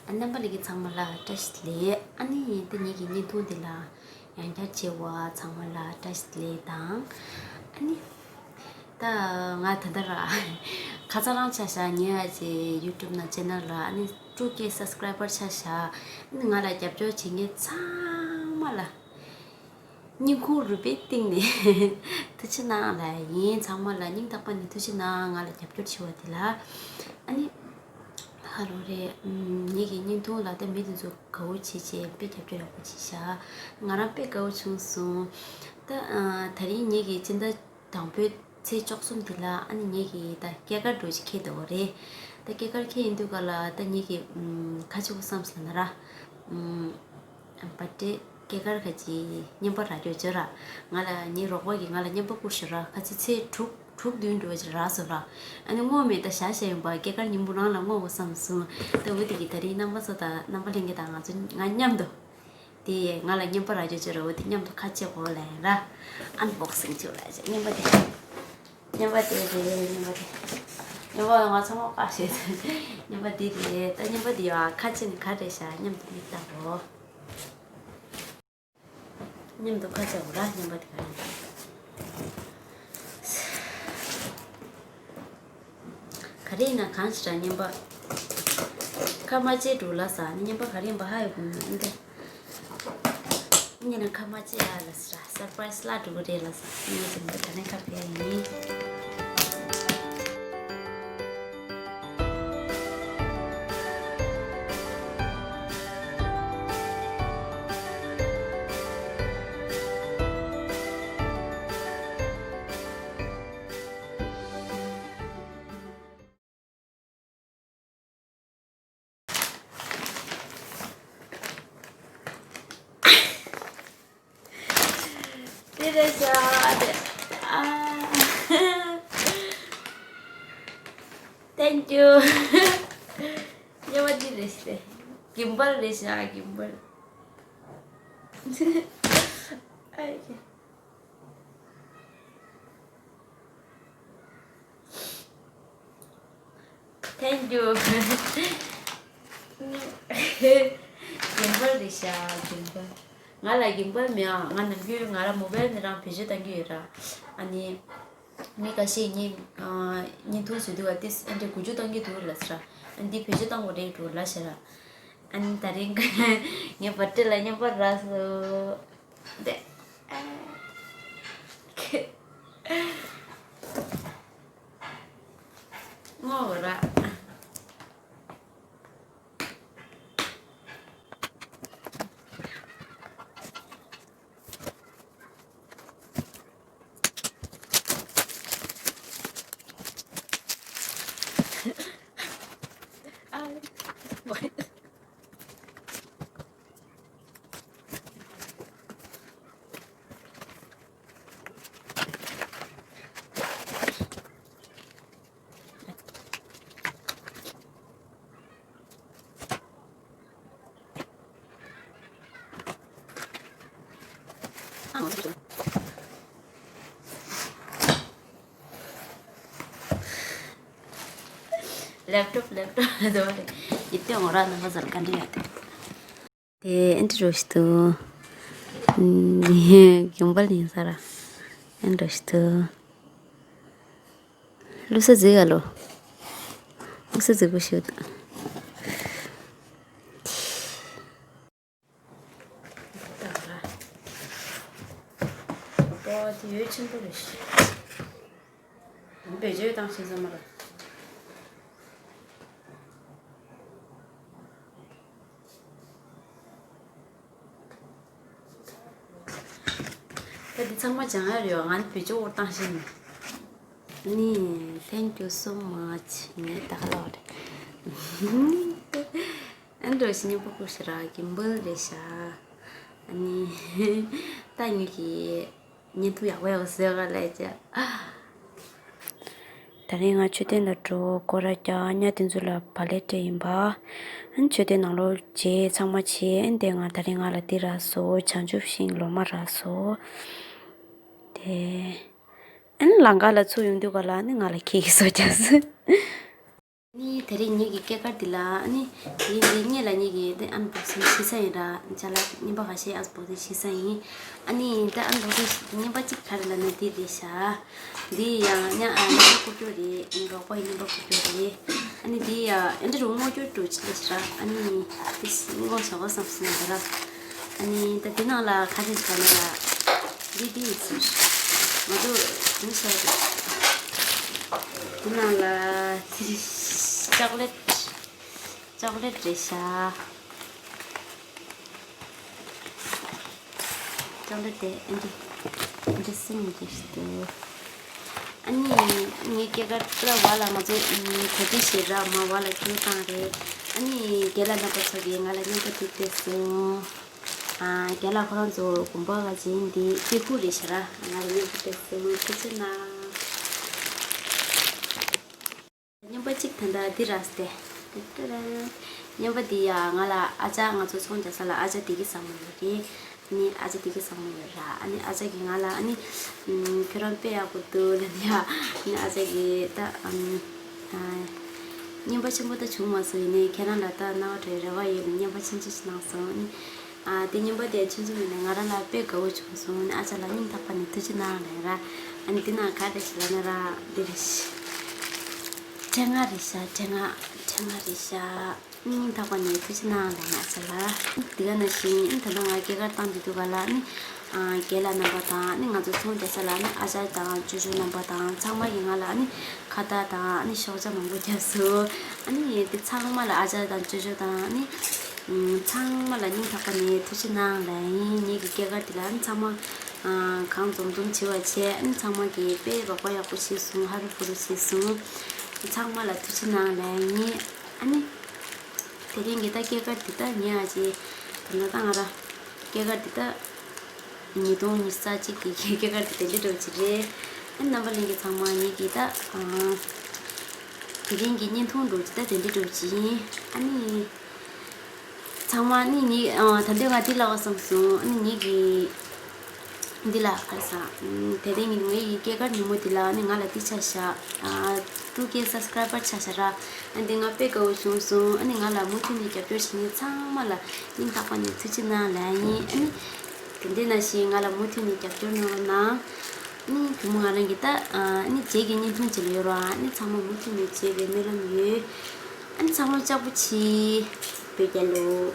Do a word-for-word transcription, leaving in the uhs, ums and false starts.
རྣམ་པ་ལྷན་རྒྱས་ཚང་མ་ལ་བཀྲ་ཤིས་བདེ་ལེགས། ཨ་ནི་ད་ངེད་ཀྱི་བརྙན་ཐུང་འདི་ལ་ཡང་བསྐྱར་མཇལ་བ་ཚང་མ་ལ་བཀྲ་ཤིས་བདེ་ལེགས་དང་། ཨ་ནི་ད་ང་ད་ལྟ་ར་ཁ་སང་རང་ཆ་བཞག་ངའི་ཨ་ཅེ་ཡུ་ཊུབ་ནང་ཆེ་ནལ་ལ་ཨ་ནི་དྲུག་བརྒྱ་སབ་སི་ཀ་རའི་བར་ཆ་བཞག་ཨ་ནི་ང་ལ་རྒྱབ་སྐྱོར་བྱེད་མཁན་ཚང་མ་ལ་སྙིང་ཁུང་རུས་པའི་གཏིང་ནས་ཐུགས་རྗེ་གནང་ལ་ཡིན། ཚང་མ་ལ་སྙིང་ཐག་པ་ནས་ཐུགས་རྗེ་གནང་། ང་ལ་རྒྱབ་སྐྱོར་བྱས་པ་དེ་ལ། ཨ་ནི་ཧ་ལོ་རེད། ངེད་ཀྱི་བརྙན་ཐུང་ལ་ད་མི་དེ་ཚོ་དགའ་བོ་བྱེད་བྱེད་དཔེ་རྒྱབ་སྐྱོར་ཡག་པོ་བྱེད་ཤག་ང་རང་དཔེ་དགའ་བོ་བྱུང་སོང་། ད་ཨ་ད་རིང་ངེད་ཀྱི་སྤྱི་ཟླ་དང་པོའི་ཚེས་བཅུ་གསུམ་དེ་ལ་ཨ་ནི་ངེད་ཀྱི་ད་སྐྱེས་སྐར་འདྲ་ཅིག་འཁེལ་འདུག་རེད། ད་སྐྱེས་སྐར་འཁེལ་ཡིན་དུས་ག་ལ་ད་ངེད་ཀྱི་ཨམ་ཁ་ཆེ་བོ་བསམ་སོང་ན་ར། ཨམ་བར་ཐི་ཌེ་སྐྱེས་སྐར་ཁ་ཅིག་བརྙན་པར་རག་རྒྱུ་བྱོས་ར། ང་ལ་ངའི་རོགས་པ་གིས་ང་ལ་བརྙན་པར་བསྐུར་ཤོག་ར། ཁ་ཅིག་ཚེས་དྲུག་དྲུག་བདུན་འདྲ་ཅིག་རག་སོང་ར། ཨ་ནི་བསྔོ་མེད་ད་བཞག་བཞག་ཡིན་པ། སྐྱེས་སྐར་ཉིན་མོ་རང་ལ་བསྔོ་དགོས་བསམ་སོང་། ད་འོ་དེ་གི་ད་རིང་རྣམ་པ་ཚོ་དང་རྣམ་པ་ལྷན་རྒྱས་དང་ང་ཚོ་ང་མཉམ་དུ། དེ་ང་ལ་བརྙན་པར་རག་རྒྱུ་བྱོས་ར། འོ་དེ་མཉམ་དུ་ཁ་ཕྱེ་གོ་ལ་ཡིན་ར། ཨན་བོག་སིང་བྱོས་ལ་བྱས། བརྙན་པར་དེ། བརྙན་པར་དེ་རེད། བརྙན་པར་དེ། བརྙན་པར་ང་ཚང་མ་བཀག་བྱས། བརྙན་པར་དེ་རེད། ད་བརྙན་པར་དེ་ཡ་ཁ་ཕྱེ་ནས་ག་རེ་བྱ། མཉམ་དུ་མིག་ལྟ་གོ། མཉམ་དུ་ཁ་ཕྱེ་གོ་ར། བརྙན་པར་དེ་ག་རེ་ཡིན། ག་རེ་ཡིན་ན་གང་ཞིག་ར། བརྙན་པར་ཁ་མ་ཕྱེ་འགྲོ་ལ་ས་ནི། བརྙན་པར་ག་རེ་ཡིན་པ་ཧ་ཡོད་གི་མི་འདུག་ཨ་ནི་ཁ་མ་ཕྱེ་ཡ་ལ་ས་ར། སར་པ་རའི་སི་ལ་འགྲོ་གི་རེད་ལ་ས། ངས་ཀྱང་འདི་ག་ནས་ཁ་ཕྱེ་ཡ་ཡིན། དེ་རེད་ཤག་དེ། ཨ། Thank you. ཉེ་བ་འདི་རེད་ཤག་དེ། གིམ་བལ་རེད་ཤག་གིམ་བལ། ཨ་ཡ། Thank you. གིམ་བལ་རེད་ཤག་གིམ་བལ། ང་ལ་གིམ་བལ་མེད་ཨ། ང་ནམ་རྒྱུན་ང་རང་མོ་བལ་ནས་རང་བེད་སྤྱོད་གཏང་གི་ཡོད་ར། ཨ་ནི། མི་ཁ་ཤས་ངས་ཨ་བརྙན་ཐུང་བཟོ་དུས་ཨ་ཏིས་ཨ་འདྲས་འགུལ་སྐྱོད་གཏང་གི་འདུག་ལབ་ས་ར། ཨ་འདི་བེད་སྤྱོད་གཏང་དགོས་རེད་འགྲོ་ལབ་ཤག་ར། ཨ་ནི་ད་རིང་ངས་བར་ཐི་ལ་བརྙན་པར་རག་སོང་། དེ། ཨ། ཁེ། ངོ་ར། ཨ། ལེབ་ཊོབ་ལེབ་ཊོབ་ལ་དོ་རེ། ཡིད་དེ་ངོ་ར་ནང་ག་ཟར་ག་འདྲ་ཡོད། དེ་ཨེ་འདྲ་རོ་ཞིག་འདུག་གྱོང་པ་ལེན་ས་ར། ཨེ་འདྲ་རོ་ཞིག་འདུག་བླུག་ས་རྫིག་ག་ལོ། བླུག་ས་རྫིག་པོ་ཞིག་འདུག་ཨོ་དེ་ཡོད་ཆེན་པོ་རེད་ཤག་བེད་སྤྱོད་བཏང་ཤེས་ས་མ་རེད། ད་འདི་ཚང་མ་སྦྱང་ཡ་རེད་བ། ང་ནི་བེད་སྤྱོད་འོར་བཏང་ཤེས་ནི། ནི། Thank you so much. ངས་ད་ག་ལབ་རེད། ཨ་འགྲོ་ཞིག་སྙན་པོ་བསྐུར་ཤག་ར། གྱོང་པ་རེད་ཤག་ཨ་ནི། ད་ངེད་ཀྱི་བརྙན་ཐུང་ཡག་པོ་ཡག་པོ་བཟོས་ག་ལས་ཀྱི། ད་རིང་ང་མཆོད་རྟེན་ལ་འགྲོ། སྐོར་ར་རྒྱག་ཉ་དེ་ཚོ་ལ་བག་ལེབ་སྤྲད་ཡིན་པ། ཨ་ནི་མཆོད་རྟེན་ནང་ལོགས་མཇལ་ཚང་མ་བྱས། ཨ་ནི་དེ་ང་ད་རིང་ང་ལ་འདི་རག་སོང་། བྱང་ཆུབ་ཤིང་ལོ་མ་རག་སོང་། དེ། ཨ་ནི་ལམ་ཁ་ལ་ཚུར་ཡོང་དུས་ག་ལ་ཨ་ནི་ང་ལ་ཁྱེད་ཀྱིས་བཟོ་རྒྱག་སོང་། ནི་དེ་རིང་ངེད་ཀྱི་སྐྱེས་སྐར་འདི་ལ་ནི་དེ་རིང་འདི་སྔོན་ལ་ངེད་ཀྱི་དེ་ཨན་བོག་སིང་བྱེད་ས་ཡིན་ར། ཅ་ལག་རྙིང་པ་ཁ་ཤས་ཨན་བོག་སིང་བྱེད་ས་ཡིན། ཨ་ནི་ད་ཨན་བོག་སིང་རྙིང་པ་གཅིག་ག་རེ་ལབ་ན་འདི་རེད་ཤག་འདི་ཡང་ཉ་ཨ་རྙིང་པ་རྐུབ་ཀྱོག་རེད། རོགས་པ་ཡི་རྙིང་པ་རྐུབ་ཀྱོག་རེད། ཨ་ནི་འདི་ཡང་ཨེ་འདྲ་རུ་སྔོ་སྐྱོ་འདྲ་ཅིག་རེད་ཤག་ཨ་ནི་འདི་སྔོ་ཞོག་བསམ་སོང་ཡིན་པ་ར། ཨ་ནི་ད་འདི་ནང་ལ་ག་རེ་ཟེར་ན་ར། འདི་འདི་ཡིན་ཟེར། ང་ཚོ་དུང་ཤ་རེད། འདི་ནང་ལ་ཅོག་ལེ་ཊི། ཅོག་ལེ་ཊི་རེད་ཤག་ཅོག་ལེ་ཊི་དེ་ཨེ་འདྲ་ཨེ་འདྲ་སིང་མི་འདུག་ཟེར་དུས། ཨ་ནི་ངའི་སྐྱེས་སྐར་པུ་ར་བ་ལ་ང་ཚོ་གོ་སྒྲིག་བྱེད་ར་མ་བ་ལ་སྐྱོར་བཏང་རེད། ཨ་ནི་རྒན་ལགས་རྣམ་པ་ཚོ་གིས་ང་ལ་རྙིང་པ་འདི་སྟེར་སོང་། ཨ་རྒན་ལགས་ཁོ་རང་ཚོ་དགོན་པ་ག་ཅིག་འདི་སྐྱེ་ཁུག་རེད་ཤག་ར། ང་ལ་རྙིང་པ་སྟེར་སོང་། ཐུགས་རྗེ་གནང་། རྙིང་པ་གཅིག་ད་ལྟ་འདི་ར་སྟེ། ཏི་ཏི་ར། རྙིང་པ་འདི་ཡ་ང་ལ་ཨ་ཅག་ང་ཚོ་ཚོང་རྒྱག་ས་ལ་ཨ་ཅག་བདེ་སྐྱིད་བཟང་མོ་ཡོད་རེད། ཨ་ནི་ཨ་ཅག་བདེ་སྐྱིད་བཟང་མོ་ཡོད་ར། ཨ་ནི་ཨ་ཅག་གིས་ང་ལ་ཨ་ནི་ཨམ། ཁྱོད་རང་དཔེ་ཡག་པོ་འདུག་ལབ་ནས་ཡ། ཨ་ནི་ཨ་ཅག་གིས་ད་ཨམ། ཨ། རྙིང་པ་ཆེན་པོ་ད་བྱུང་མ་སོང་། ཡིན་ནའི་ཁྱེད་རང་ལ་ད་རྣ་བ་འདྲ་རེ་བ་ཡོད་ནས་རྙིང་པ་ཆུང་ཆུང་ཞིག་གནང་སོང་། ཨ་ནི། ཨ། དེ་རྙིང་པ་དེ་ཆུང་ཆུང་ནས་ང་རང་ལ་དཔེ་དགའ་བོ་བྱུང་སོང་། ཨ་ཅག་ལ་སྙིང་ཐག་པ་ནས་ཐུགས་རྗེ་གནང་ལབ་ར། ཨ་ནི་འདི་ནང་ག་རེ་ཞིག་ལབ་ན་ར། འདི་རེད་ཤག་ཕྲེང་བ་རེད་ཤག་ཕྲེང་བ། ཕྲེང་བ་རེད་ཤག་སྙིང་ཐག་པ་ནས་ཐུགས་རྗེ་གནང་ལབ་ཡིན་ཨ་ཅག་ལ། འདི་ག་ནང་བཞིན་ཨ་ནི་ད་ལྟ་ང་སྐྱེས་སྐར་བཏང་བསྡད་འདུག་ག་ལ། ཨ་ནི། ཨ། རྒན་ལགས་རྣམ་པ་དང་ཨ་ནི་ང་ཚོ་ཚོང་རྒྱག་ས་ལ་ཨ་ནི་ཨ་ཅག་དང་ཅོ་ཅོ་རྣམ་པ་དང་ཚང་མ་གིས་ང་ལ་ཨ་ནི་ཁ་བཏགས་དང་ཨ་ནི་ཤོག་བྱ་མང་པོ་བརྒྱབ་སོང་། ཨ་ནི་དེ་ཚང་མ་ལ་ཨ་ཅག་དང་ཅོ་ཅོ་དང་ཨ་ནི། ཚང་མ་ལ་སྙིང་ཐག་པ་ནས་ཐུགས་རྗེ་གནང་ལབ་ཡིན། ངེད་ཀྱི་སྐྱེས་སྐར་དེ་ལ་ཚང་མ་གང་འཛོམས་འཛོམས་བྱེད་པ་བྱས། ཚང་མ་གིས་དཔེ་རོགས་པ་ཡག་པོ་བྱས་སོང་། ཧ་རུ་བུ་རུ་བྱས་སོང་། ཚང་མ་ལ་ཐུགས་རྗེ་གནང་ལབ་ཡིན། ཨ་ནི། དེ་རིང་གི་ད་སྐྱེས་སྐར་འདི་ད་ཉེ་བ་ཅིག་ད་ལྟ་ད་ང་ར་སྐྱེས་སྐར་འདི་ད་ཉིས་སྟོང་ཉི་ཤུ་རྩ་གཅིག་གི་སྐྱེས་སྐར་འདི་དེ་འདྲ་འདྲ་བོ་ཅིག་རེད། ཨ་ནི་རྣམ་པ་ལྷན་རྒྱས་ཚང་མ་ངེད་ཀྱི་ད་དེ་རིང་གི་བརྙན་ཐུང་འདྲ་བོ་ཅིག་ད་དེ་འདྲ་འདྲ་བོ་ཅིག་ཡིན། ཨ་ནི། ཚང་མ་ནི་ནི་ཨ། ད་འདོད་ང་འདི་ལབ་བསམ་སོང་། ཨ་ནི་ངེད་ཀྱི་འདི་ལ་ག་རེ་ཟ། ཨ། དེ་རིང་ངའི་སྐྱེས་སྐར་ཉིན་མོ་འདི་ལ་ནི་ང་ལ་འདི་ཆགས་ཤག་ཨ། ཊུ་ཀེ་སབ་སི་ཀ་རའི་བར་ཆགས་ཤག་ར། ཨ་འདི་ང་དཔེ་དགའ་བོ་བྱུང་སོང་། ཨ་ནི་ང་ལ་མུ་མཐུད་ནས་རྒྱབ་སྐྱོར་བྱེད་མཁན་ཚང་མ་ལ་སྙིང་ཐག་པ་ནས་ཐུགས་རྗེ་གནང་ལབ་ཡིན། ཨ་ནི་དེ་འདྲ་ནང་བཞིན་ང་ལ་མུ་མཐུད་ནས་རྒྱབ་སྐྱོར་གནང་རོགས་གནང་། ཨ་ནི་བུ་མོ་ང་རང་གི་ད་ཨ་ནི་རྗེས་ཀྱི་བརྙན་ཐུང་ཅིག་ལ་ཡོད་ར། ཨ་ནི་ཚང་མ་མུ་མཐུད་ནས་མཇལ་བའི་སྨོན་ལམ་ཡོད། ཨ་ནི་ཚང་མ་ལྕགས་པོ་ཆེ། བོད་རྒྱལ་ལོ།